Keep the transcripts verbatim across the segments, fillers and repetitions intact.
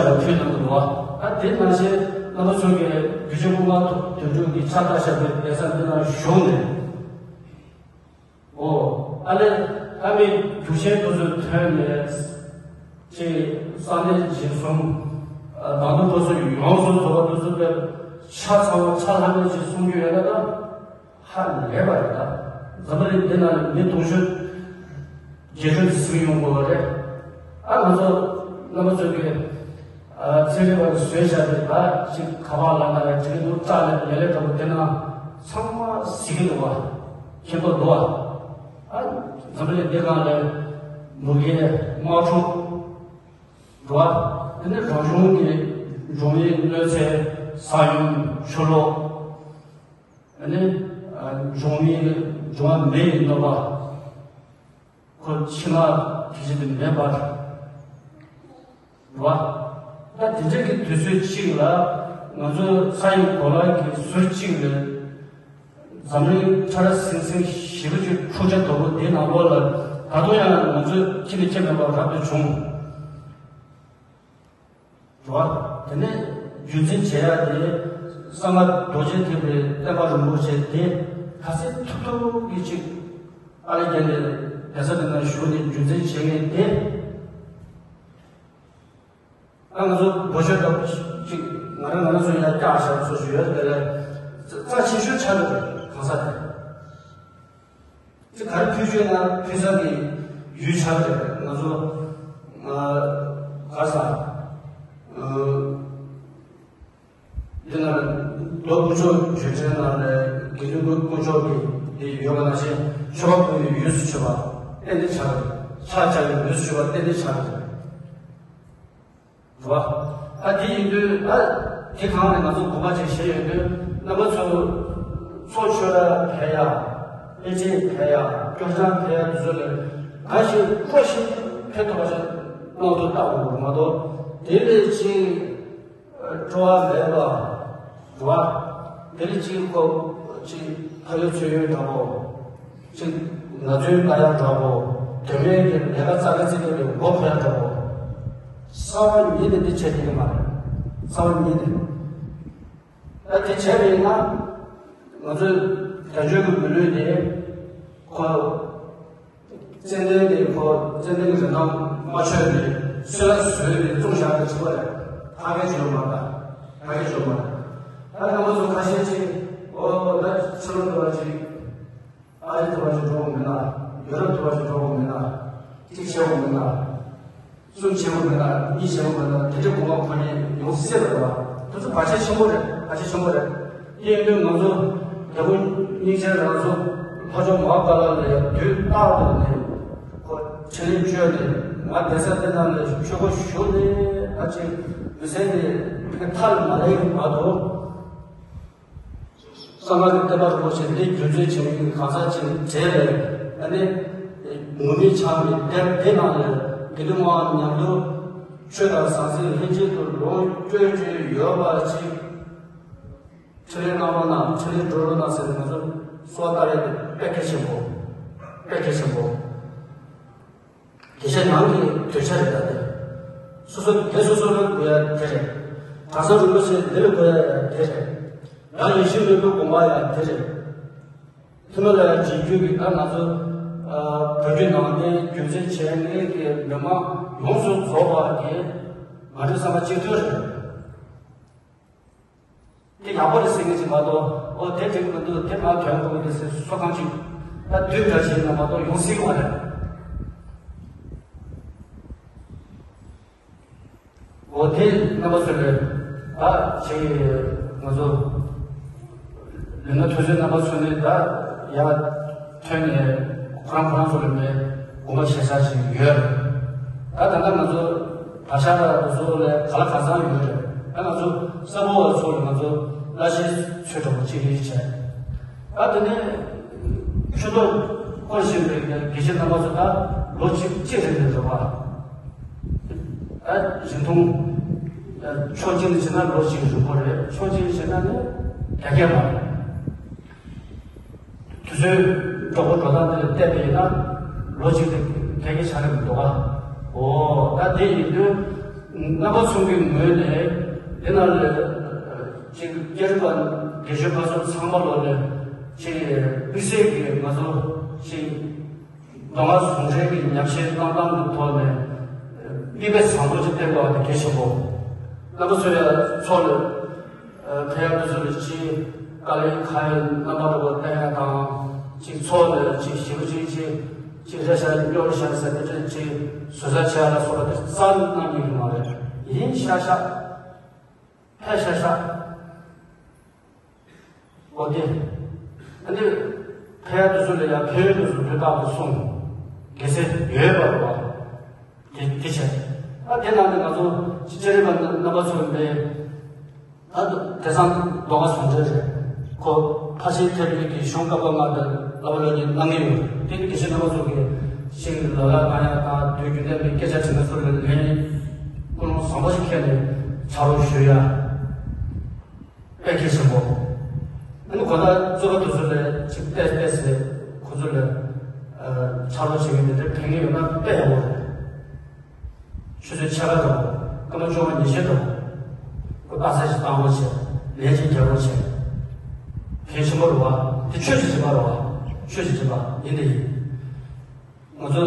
ཡང་ཐུན་གནང་གི་འདུག་བ། ཨ་དེ་ནང་བཞིན་རྣམ་པ་ཚོ་གིས་རྒྱུད་ཆེན་པོ་ལྔ་ཐོབ་དོན་གྲུབ་ཀྱི་ཕྱག་རྟགས་བཞག་པའི་གདན་ས་འདི་ནང་བཞུགས་ནས། ཨོ། ཨ་ལས། ཨ་མའི་རྒྱུད་ཆེན་དེ་ཚོ་ཐོན་ནས། ཅེས་གསང་གནས་རྗེས་གསུམ། བདག་མདུན་དེ་ཚོ་ཡོངས་སུ་རྫོགས་པ་དེ་ཚོ་དཔེ་ཆ་ཚང་བ་ཆ་ལྷག་མེད་ཅིག་གསུང་རྒྱུ་ཡོད་ན་ད། ཧ་ལས་པ་རེད་ད། འཛམ་བུ་གླིང་འདི་ནང་ནས་མི་དུང་ཕྱུར་བརྒྱད་ཅུ་ཟིན་ཡོང་དགོས་པ་རེད། ཨ་ང་ཚོ་རྣམ་པ་ཚོ་གིས་ཨ་ཚན་རིག་པ་བཟོས་བཞག་པའི་ད་ཅིག་ཁ་པར་ལ་ན་རེ་བྲིས་འདུག་སྐྲ་ལ་ལེ་ལེ་འདྲ་པོ་དེ་ན་ཚང་མ་གཟིགས་ཀྱི་འདུག་བ། མཁྱེན་རྟོགས་འདུག་བ། ཨ་འཛམ་བུ་གླིང་འདི་སྒང་ལ་མུ་གེ་དམག་འཁྲུག་འགྲོ་བ། དེ་ནས་རང་བྱུང་གི་འབྱུང་བའི་གནོད་འཚེ་ས་ཡོམ་ཆུ་ལོག་ཨ་ནི་འབྱུང་བའི་འབྱུང་བ་མེ་ཡི་གནོད་པ། ཁོ་ཕྱི་མ་དུས་ཅི་དུ་མེད་པར་རོ། ད་དེ་འདྲ་གི་དུས་ཚོད་གཅིག་ལ་ང་ཚོ་ས་ཡི་གོ་ལ་གི་ཟུར་གཅིག་ལ་འཛམ་གླིང་ཁྲ་ར་སིང་སིང་ཞེ་པོ་ཅིག་འཁྲུག་ཆ་དོད་པོ་འདི་ནང་ལོགས་ལ་ད་དུང་ཡང་ང་ཚོས་ཁྱི་ནས་ཁྱི་མེད་པར་རབ་ཏུ་བྱུང་། རོ། དེ་ནས་རྒྱུད་འཛིན་བྱེད་ཡ་དེ་གསང་སྔགས་རྡོ་རྗེ་ཐེག་པའི་བསྟན་པ་རིན་པོ་ཆེ་དེ་ག་ཚད་ཐུབ་ཐུབ་ཀྱི་ཅིག་ཨ་རི་རྒྱལ་ལས་གདན་ས་དེ་ན་བཞུགས་ནས་རྒྱུད་འཛིན་བྱེད་མཁན་དེ། ཨ་ང་ཚོ་སྒོ་ཤོད་ལྟ་བུ་ཅིག་ང་རང་ང་རང་ཚོ་ཡར་བཀྱག་བཞག་ཚོ་ཞུ་ཡོད་དེ་ལས་རྩ་ཆེ་ཤོས་ཆགས་ཡོད་རེད་གང་ས་དེ། ཅིག་ག་རེ་ཕུལ་བྱུང་ན་ཕུལ་ས་གི་ཡུལ་ཆགས་རེད། ང་ཚོ་ང་ག་ས་འདི་ན་རྡོ་དཀོན་མཆོག་བརྗོད་བྲལ་ནང་ལས་དགེ་འདུན་དཀོན་མཆོག་གི་འདི་ཡོད་པ་ནང་བཞིན་མཆོད་པ་ཕུལ་བའི་ཡུལ་སུ་མཆོད་པ་ཏན་ཏན་ཆགས་རེད། ཕྱག་བྱ་བའི་ཡུལ་སུ་མཆོད་པ་ཏན་ཏན་ཆགས་རེད། རེད་བ། ད་དེ་ཡིན་དུས་ད་དེ་གང་ནས་ང་ཚོ་དགོངས་པ་བྱས་བཞེས་ཡོད་དུས་རྣམ་པ་ཚོ་ཚོགས་མཆོད་ར་ཕེབས་ཡ། དཔེ་ཆའི་ཕེབས་ཡ། སྐྱོར་སྦྱང་ཕེབས་ཡ་དེ་ཚོ་ལས་གང་ཞིག་ཁོ་ཞིག་ཕེབས་ཐུབ་པ་ཞིག་གནང་ཐུབ་བཏང་དགོས་མ་གཏོགས་དེ་ལས་ཅིག་སྤྲོ་བ་མེད་པ། རེད་བ། དེ་ལས་ཅིག་ཁོ་ཅིག་ཕ་ཡུལ་ཚུལ་ཡུལ་འདྲ་པོ། ཅིག་ན་ཚོད་ལྟ་ཡག་འདྲ་པོ། དོན་མེད་ཀྱི་ལས་ཀ་རྩ་ཀ་རྩི་ཀ་ལས་མགོ་འཁོར་ཡག་འདྲ་པོ། རྩ་བ་ཉིད་ནས་འདི་བྱེད་ཐུབ་ཀྱི་མ་རེད། རྩ་བ་ཉིད་ནས། ད་དེ་བྱས་པ་ཡིན་ན། ང་ཚོས་དལ་འབྱོར་གྱི་མི་ལུས་དེ། ཁོ། ཙན་དན་དེ་ཁོ་ཙན་དན་གྱི་རིན་ཐང་མ་ཆོད་ནས་སོལ་བ་བཟོས་ནས་བཙོང་བཞག་པའི་ཚུལ་རེད། ཕ་གི་བྱོན་མ་ད། ཕ་གི་བྱོན་མ་ད། ད་རྣམ་པ་ཚོ་ཁ་ཤས་ཅིག་ཨོ་ད་ཕྱི་ལོགས་འགྲོ་བ་ཅིག་ཨ་རི་འགྲོ་བ་ཅིག་འགྲོ་དགོས་མེད་ན། ཡོ་རོབ་འགྲོ་བ་ཅིག་འགྲོ་དགོས་མེད་ན། གཅིག་བྱེད་དགོས་མེད་ན། གསུམ་བྱེད་དགོས་མེད་ན། གཉིས་བྱེད་དགོས་མེད་ན། དེ་འདྲའི་དགོངས་པ་ཁོ་ནས་ཡོང་སྲིད་པ་རེད་བ། དེ་ཚོ་བར་ཆད་ཆེན་པོ་རེད། བར་ཆད་ཆེན་པོ་རེད། དེ་ཡིན་དུས་ང་ཚོ་རྒྱལ་པོ་སྙིང་རྗེ་རང་ཚོ་ལྷོ་ཕྱོགས་མ་ཧཱ་ཀཱ་ལ་ལ་ཡང་དུས་རྟག་ཏུ་ནས་ཁོ་ཕྲིན་ལས་བཅོལ་ནས་ང་གདན་ས་འདི་ནང་ལ་ཆོས་སྒོ་ཞུགས་ནས་ད་ཅིག་ལུས་སེམས་ནས་ཕ་གི་མཐའ་ལ་མ་ལེན་བར་དུ། གསང་སྔགས་ཀྱི་བསྟན་པ་རིན་པོ་ཆེ་འདི་རྒྱུན་འཛིན་བྱེད་མཁན་གྱི་གང་ཟག་ཅིག་གྲས་ལས་ཨ་ནི་ངུར་སྨྲིག་འཆང་བའི་དེབ་འདི་ནང་ལས་དགེ་འདུན་དམངས་མཉམ་དུ་ཆོས་དང་ཟང་ཟིང་ལྷན་ཅིག་ཏུ་ལོངས་སྤྱོད་ཀྱི་ཡོད་པ་ཅིག་འཕྲིན་ལས་གནང་རོགས་གནང་། འཕྲིན་ལས་སྒྲོག་རོགས་གནང་ཟེར་ནས་ང་ཚོ་གསོལ་བ་བཏབ་ཡས་དེ་དཔེ་གལ་ཆེན་པོ། དཔེ་གལ་ཆེན་པོ། དེ་བཞིན་ནང་གི་གདུལ་བྱ་རེད་ད་དེ། སོ་སོ་དེ་སོ་སོ་ལ་དགོས་ཡ་དེ་རེད། གྲྭ་ཚང་རིན་པོ་ཆེ་འདི་ལ་དགོས་ཡ་དེ་རེད། ཡང་ཡེ་ཤེས་མོས་གུས་དགོངས་པ་ཡ་དེ་རེད། ཐུགས་སྨོན་ལ་ཡ་རྗེས་འཇུག་གི་ད་ང་ཚོ་བོད་བརྒྱུད་ནང་བསྟན་རྒྱུན་འཛིན་བྱས་ནས་ཀྱི་མི་མང་ཡོངས་སུ་རྫོགས་པ་གི་ང་ཚོའི་བསམ་པ་གཅིག་མཐུན་རེད། དེ་ཡག་པོ་རེད་ཟེར་མཁན་ཅིག་མ་གཏོགས། ཨོ་དེ་འགྲིག་མི་འདུག་དེ་མར་དོན་དགོས་ཀྱི་རེད་ཟེར་སོ་གང་ཅིག་ད་དུས་འདྲ་བྱས་ན་མ་གཏོགས་ཡོང་སྲིད་ཀྱི་མ་རེད། ཨོ་དེ་རྣམ་པ་ཚོ་ལས་ད་ཅིག་ང་ཚོ་ལུས་ན་ཐོས་བསམ་རྣམ་པ་ཚོ་ནས་ད་ཡར་ཐོན་ནས་ཁོ་རང་ཁོ་རང་ཚོ་ལ་མེད་དགོངས་པ་བཞེས་ས་ཞིག་ཡོད། ད་ད་ལྟ་ང་ཚོ་བག་ཆགས་ར་བཟོ་ལས་ག་ལ་ག་ཚང་ཡོད་རེད། ད་ང་ཚོ་གསར་བུ་བ་ཚོ་ལ་ང་ཚོ་བླ་ཆེན་ཚོས་གྲོགས་པོ་གཅིག་རེད་བྱས། ད་དེ་ནས་ཆུ་ཐོག་དཀོན་ཞིང་པའི་དགེ་བཤེས་རྣམ་པ་ཚོ་ད་ལོ་གཅིག་གཅིག་རེད་འདུག་རེད་བ། ད་རིང་ཐུང་ཕྱོགས་གཅིག་ནས་བྱས་ན་ལོ་གཅིག་རིང་པོ་རེད། ཕྱོགས་གཅིག་ནས་བྱས་ན་ནི་རྒྱ་སྐྱེད་མ་རེད། དུས་ཚོད་འགྲོ་སྒོ་འགྲོ་སྟངས་དེ་ལ་བལྟས་པ་ཡིན་ན་ལོ་གཅིག་དེ་ག་གེ་ཆགས་ཀྱི་མི་འདུག་ག་འོ་ད་དེ་ཡིན་དུས་ རྣམ་པ་ཚོ་གི་ངོས་ནས་འདི་ན་ལས་ཅིག་སྐྱེ་རིག་པ་དགེ་ཆོས་པ་ཚོ་ཚང་མ་ལོ་ནས་ཅིག་དམིགས་བསལ་གྱི་ང་ཚོ་ཅིག་མདོ་སྔགས་ཟུང་འབྲེལ་གྱི་ཉམས་བཞེས་གནང་སྟངས་ཀྱི་ཐོག་ནས་མིག་དཔེ་བཟང་པོ་ཅིག་བསྟན་དགོས་པ་དེ་གལ་ཆེན་པོ། རྣམ་པ་ཚོ་ཡ་ཚོ་ལ་ཕན་ཡག་དུས་ཚོད་ལ་ཅིག་དཀའ་ལས་ཁག་ཡོད་རྣམ་པ་ལ་བསྟན་ཡག་དང་ཅིག་ཚོགས་ལ་ཅིག་ཞིབ་ཅིག་ཅིག་ཅིག་རེ་བཞག་རྙོག་རེ་བཞག་ཟེར་ཏེ་ཅིག་བཟོ་ས་བྱས་ལ་སོགས་པ་དེ་རྩ་གནང་ཉན་གྱི་མ་རེད། ཡིན་ཤག་ཤག་ཕེ་ཤག་ཤག་འོ་དེ། ཨ་ནི་ཕེ་ཡག་དུས་ཚོད་ལ་ཡ་ཕེ་ཡོད་དུས་ཚོད་དུས་རྟག་ཏུ་སོང་། དགེ་ཚེ་ཡོད་པ་རེད་བ། དེ་དེ་བྱས། ཨ་དེ་ནང་ནས་ང་ཚོ་ཅི་ཅི་རེད་པ་རྣམ་པ་ཚོ་མེད། ད་དེང་སང་མདོ་སྔགས་ཟུང་འབྲེལ་རེད། ཁོ་ཕར་ཕྱིན་ཐེག་པའི་གི་གཞུང་བཀའ་པོད་ལྔ་དང་བསླབ་པ་ལ་ནི་གནང་གི་ཡོད། དེ་ནི་དགེ་བཤེས་རྣམ་པ་ཚོ་གི་ཤིང་ལ་ལ་གང་ཡང་དང་དུས་རྒྱུན་ལྡན་པའི་སྐད་ཆ་དྲི་བ་ཚོ་ལ་ལན་ཀུན་སློང་བཟང་པོ་ཞིག་འཁྱེར་ནས་ཕྱག་རོགས་ཞུ་ཡ། དཔེ་གལ་ཆེན་པོ། ཨ་ནི་གོ་ད་གཙོ་བོ་དེ་ཚོ་ལ་ཅིག་བལྟས་བལྟས་ཚེ་ཁོ་ཚོ་ལ་ཕྱག་རོགས་བྱེད་མཁན་དེ་འདྲ་ཕན་གྱི་ཡོད་ན་དཔེ་ཡག་པོ་རེད། ཆུ་ཚོད་ཕྱེད་ཀ་འགྲོ། སྐར་མ་བཅོ་ལྔ་ཉི་ཤུ་འགྲོ། ཁོ་རྟགས་གསལ་ཞིག་བཏང་རོགས་བྱས། ལན་ཅིག་རྒྱག་རོགས་བྱས། གལ་ཆེན་པོ་རེད་བ། དེ་ཆོས་ཀྱི་སྦྱིན་པ་རེད་བ། ཆོས་ཀྱི་སྦྱིན་པ་ཡིན་དེ་ཡིན། ང་ཚོ་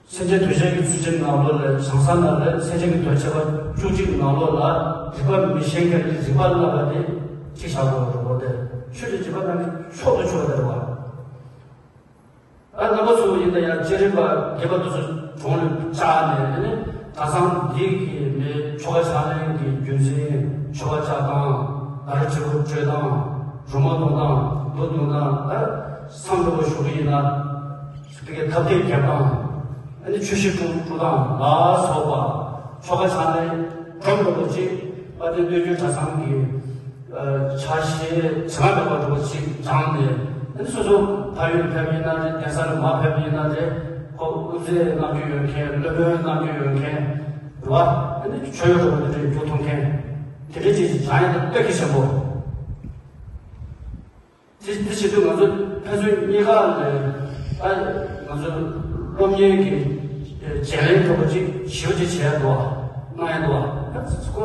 སེམས་ཅན་དོན་བྱེད་ཀྱི་ཚུལ་ཁྲིམས་ནང་ལོགས་ལ་བྱང་ས་ནང་ལ་སེམས་ཅན་གྱི་དོན་བྱེད་པ་བཅུ་གཅིག་ནང་ལོགས་ལ་རིག་པ་མི་ཤེས་མཁན་གྱི་རིག་པ་བསླབ་པ་དེ་གཅིག་བཞག་དགོས་རེད་བ། དེ་ཆོས་ཀྱི་སྦྱིན་པ་ནང་གི་མཆོག་ཏུ་གྱུར་པ་དེ་རེད་བ། ཨ་རྣམ་པ་ཚོ་ཡིན་ན་ཡང་སྤྱན་རས་པ་དགྱེས་པ་དེ་ཚོ་གྲོངས་ནས་བཅག་ནས་ཨ་ནི་གྲྭ་ཚང་འདི་གི་མི་ཆོ་ག་ཕྱག་ལེན་གྱི་རྒྱུན་འཛིན་ཆོ་ག་བཅའ་སྟངས་ག་རེ་བྱེད་དགོས་བྱེད་སྟངས་རོལ་མོ་གཏོང་སྟངས་འབུ་གཏོང་སྟངས་ཨ་མཚམས་འགྲོ་བ་ཞུ་གི་ཡིན་ན་དེ་གའི་ཐབ་སྟེགས་རྒྱབ་སྟངས་ཨ་ནི་ཆོས་གཞིས་དཀྲུག་དཀྲུག་སྟངས་ལ་སོགས་པ་ཆོ་ག་ཕྱག་ལེན་སྒྲུབ་འགྲོ་བ་ཅིག་དཔལ་ལྡན་སྟོད་འཇུ་གྲྭ་ཚང་གི་ཕྱག་བཞེས་བྱ་བ་འདྲ་པོ་འདྲ་པོ་ཞིག་སྦྱངས་ནས་ཨ་ནི་སོ་སོ་ཕ་ཡུལ་ཕེབས་ཡིན་ན་རེད། གདན་ས་ལ་མ་ཕེབས་ཡིན་ན་རེད། ཁོ་དབུ་མཛད་གནང་རྒྱུ་ཡོད་མཁན་སློབ་དཔོན་གནང་རྒྱུ་ཡོད་མཁན་རེད་བ། ཨ་ནི་ཆོས་ཡོད་འགྲོ་པོ་འདི་འདྲའི་རྒྱུ་མཐོང་མཁན་དེ་འདྲའི་ཅིག་སྦྱང་ཡིན་ན་དཔེ་གལ་ཆེན་པོ། དེ་དེ་བྱེད་དུས་ང་ཚོ་ཕན་ཚུན་གཉིས་ཀ་ལ་ཨ་ང་ཚོ་སློབ་གཉེར་གྱི་བརྗེ་ལེན་འདྲ་པོ་ཅིག་ཞེ་པོ་ཅིག་བྱས་འདུག་གནང་ཡ་འདུག་ཁོ་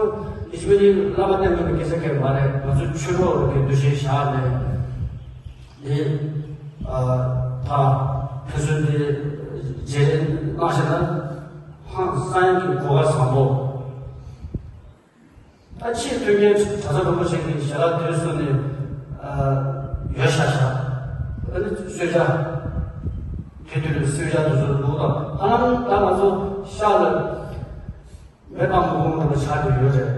ཡིན་གཅིག་མིན་གཉིས་བླ་མ་བསྟེན་དགོས་པའི་སྐད་ཆ་གང་ཡང་མ་རེད། ང་ཚོ་ཆོས་གྲོགས་ཀྱི་འདུ་ཤེས་བཞག་ནས་དེ་ཨ་ད་ཕན་ཚུན་དེ་བརྗེ་ལེན་གནང་ཤེས་ན་ཧང་སང་གི་གོ་སྐབས་བཟང་པོ། ད་ཆེས་མཐུན་རྐྱེན་གྲྭ་ཚང་རིན་པོ་ཆེ་གི་ཞལ་ལག་དེ་སོ་ནས་ཡོད་ཤག་ཤག་ཨ་ནི་གསོལ་ཇ། དེ་དུས་ལ་གསོལ་ཇ་དེ་ཚོ་འདུག་ད་ཧ་ལམ་ད་ང་ཚོ་ཤག་ལ་མེ་བཏང་མི་དགོས་མི་འདུག་པ་ཆགས་ཀྱི་ཡོད་རེད།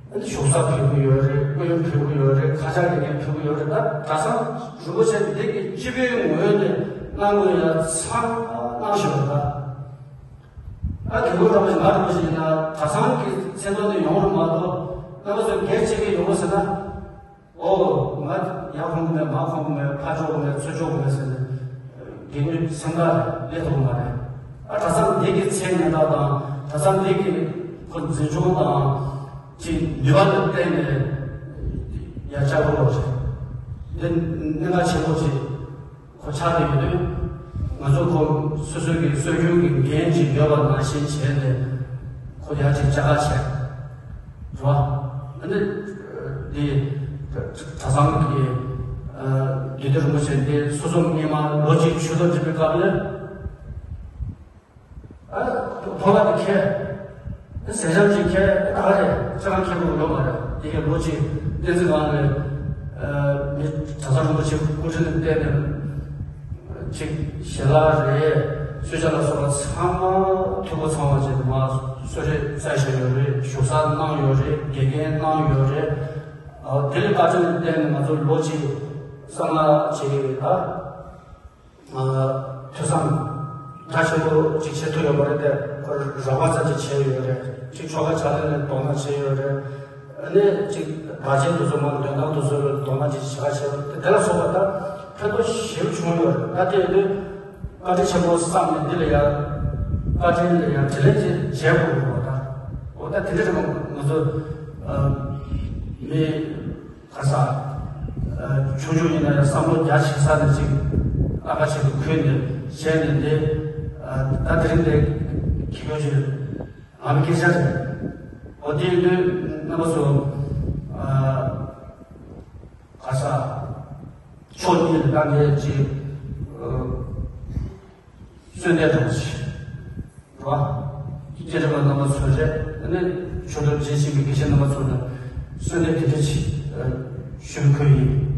ཨ་ནི་བཞུགས་ས་ཕུལ་གི་ཡོད་རེད། སྐུ་ཡོན་ཕུལ་གི་ཡོད་རེད། ཁ་ཆག་ལས་འགན་ཕུལ་གི་ཡོད་རེད། ད་གྲྭ་ཚང་རིན་པོ་ཆེ་འདི་གི་སྤྱི་པའི་ངོས་ནས་གནང་དགོས་ཡ་ཚང་མ་གནང་བཞག་པ་རེད་ད། ཨ་དེ་འདྲ་འདྲ་པོ་ཞིག་ང་འདྲ་པོ་ཞིག་ཡིན་ན་གྲྭ་ཚང་གི་མཚན་ཐོག་ནས་ཡོང་རུང་མ་གཏོགས་རྣམ་པ་ཚོས་སྒེར་གཅིག་གིས་ཡོང་རུང་ཟེར་ན། ཨོ་ང་ཡར་འཁོར་གི་མེད། མར་འཁོར་གི་མེད། ཕར་ཕྱོགས་གི་མེད། ཚུར་ཕྱོགས་གི་མེད་ཟེར་ནས་སྒེར་གྱི་སེམས་ཁ་ལས་ཐུབ་མ་རེད། ཨ་གྲྭ་ཚང་འདི་གི་མཚན་སྙན་གྲགས་དང་གྲྭ་ཚང་འདི་གི་ཁོ་འཛིན་སྐྱོང་དང་ཅིག་ནུས་པ་ལ་བརྟེན་ནས་ཡར་བཅར་དགོས་པ་རེད། འདི་གནད་འགག་ཆེན་པོ་ཅིག་ཁོ་ཆགས་ཀྱི་ཡོད་དུས། ང་ཚོ་ཁོ་སོ་སོའི་གི་སྲོལ་རྒྱུན་གྱི་འགན་ཅིག་ཡོད་པ་ནང་བཞིན་བྱས་ནས་ཁོ་ཡར་ཅིག་བཅར་ག་བྱས། རེད་བ། ཨ་ནི་འདི་གྲྭ་ཚང་གི་དགེ་འདུན་རིན་པོ་ཆེ་འདི་སོ་སོ་སྔོན་མ་ལོ་གཅིག་ཆོས་ཐོག་འགྲིམ་པའི་སྐབས་ལ། ཨ་ཕོ་བ་དེ་ཁྱེར། ཟས་ཤམ་ཅིག་ཁྱེར། ད་ག་རེད། ཅི་གང་ཁྱེར་དགོས་ཡོད་མ་རེད། དེ་གའི་ལོ་གཅིག་བསྟན་འཛིན་སྒང་ལ་མི་གྲྭ་ཚང་རིན་པོ་ཆེ་སྐུ་དྲིན་ལ་བརྟེན་ནས་ཅིག་ཞལ་ལག་རེད། གསོལ་ཇ་ལ་སོགས་པ་ཚང་མ་འཐུས་སྒོ་ཚང་བ་བྱས་ནས་མར་གསོལ་རས་བསྩལ་བཞག་ཡོད་རེད། བཞུགས་གསར་གནང་ཡོད་རེད། དགེ་རྒན་གནང་ཡོད་རེད། ཨ་དེ་ལ་བཀའ་དྲིན་ལ་བརྟེན་ནས་ང་ཚོ་ལོ་གཅིག་གསང་སྔགས་བྱེད་ཀྱི་རེད་ད། ཐོས་བསམ་རྒྱ་ཆེན་པོ་ཅིག་བྱེད་ཐུབ་ཡོད་པ་རེད་དེ། ཁོ་རོགས་པ་ཙམ་ཅིག་བྱས་ཡོད་རེད། ཅིག་ཆོ་ག་ཕྱག་ལེན་ལ་དོ་སྣང་བྱས་ཡོད་རེད། ཨ་ནི་ཅིག་བར་ཆད་དེ་ཚོ་མ་འདོན་སྟངས་དེ་ཚོ་ལ་དོ་སྣང་ཅིག་བྱེད་ག་བྱས་པ་དེ་དེ་ལ་སོགས་པ་ད་ཕན་ཐོགས་ཞེ་པོ་བྱུང་ཡོད་རེད། ད་དེ་ཡིན་དུས་བཀའ་དྲིན་ཆེན་པོ་བསམ་ནས་འདི་ལ་ཡང་བཀའ་དྲིན་ལ་ཡང་དྲིན་ལན་ཅིག་འཇལ་དགོས་རེད་པ། ད་འོ་ད་དེ་འདྲ་རེད་མ་ང་ཚོ་མི། ག་ས། ཆུང་ཆུང་ཡིན་ན་ཡང་བསམ་བློ་རྒྱ་ཆེ་ས་ནས་ཅིག་ཨ་ཁ་ཆེ་རུ་ཁུལ་ནས་བཤད་ནས་འདི། ད་དེ་རིང་འདི་གི་ཁྱི་ཁྱོད་ཀྱི་ ང་མི་སྐད་ཆ་རེད། འོ་དེ་ཡིན་དུས་རྣམ་པ་ཚོ། ཨ། ག་ས། ཕྱོགས་གཉིས་ལ་བཏང་མཁན་ཅིག་ཨ། གསོལ་འདེབས་གཏོང་ཞིག་རེད་བ། སྐྱེས་ཕྲེང་པ་རྣམ་པ་ཚོ་རེད། ཨ་ནི་ཆོས་དང་རྗེས་ཤིང་གི་དགེ་བཤེས་རྣམ་པ་ཚོ་ལ་གསོལ་འདེབས་དེ་འདྲ་ཅིག་ཨ། ཞུ་དགོས་ཡིན།